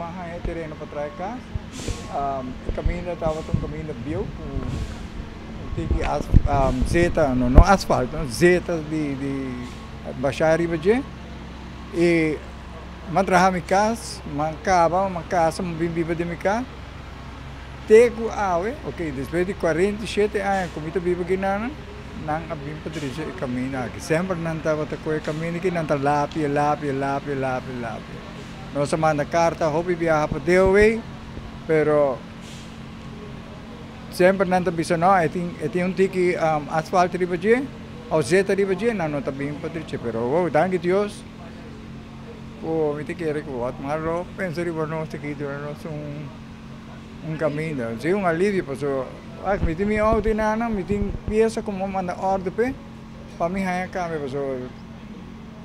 m'a haña e tereno pa traha e kas, e kaminda tabata un kaminda bieu ku un tiki zeta, no no asfalto, zeta di di bashá riba dje i m'a traha mi kas, m'a kaba, m'a kasa, m'a bin biba den mi kas te ku awe, ok, despues di 47 aña ku mi ta biba akinan. Nan a bin pa drecha e kaminda aki. Semper nan tabata kohe e kaminda aki, nan ta lapia, lapia, lapia, lapia, lapia. Nos a manda karta hopi biaha pa DOW, pero semper nan ta bisa no, e tin e tin un tiki asfalt riba dje òf zeta riba dje, nan no ta bin pa drecha. Pero awor, danki Dios ku mi ta kere ku Otmar lo pensa riba nos aki, duna nos un. Un caminda, si un alivio pasobra wak mi tin mi auto y nana mi tin pieza cu mi a manda order p'e pa mi haya cambia pasobra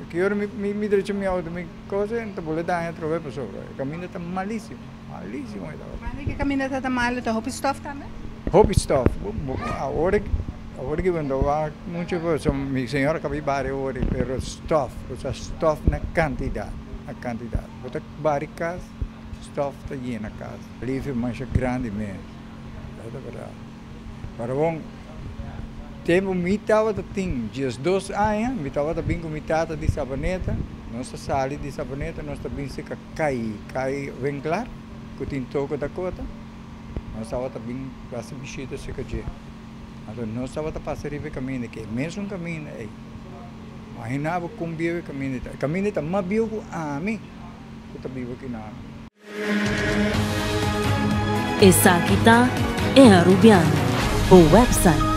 ki ora mi mi drecha mi auto mi cosa e ta bole daña atrobe pasobra e caminda ta malisimo malisimo e tabata. Manda ki caminda ta ta malo ta hopi stof tambe? Hopi stof awor awor ki bo no ta wak mucho pasobra mi señora caba di bari awor pero stof bo sa stof na cantidad na cantidad bo ta bari cas. Stof ta yena kas. Alivio masha grandi mes. Esei ta berdad. Pero bon, tempu mi tabata tin diesdos aña, mi tabata bin ku mi tata di Sabaneta. Nos ta sali di Sabaneta, nos ta bin serka Kai, Kai Winklaar, ku tin Toko Dakota. Nos tabata bin hasi bishita serka dje. Anto nos tabata pasa riba e kaminda, ke e mesun kaminda ei. Imagina bo kon bieu e kaminda ta. E kaminda ta mas bieu ku ami. Ku ta biba ki nan. Esaki ta E Arubiano, bo website.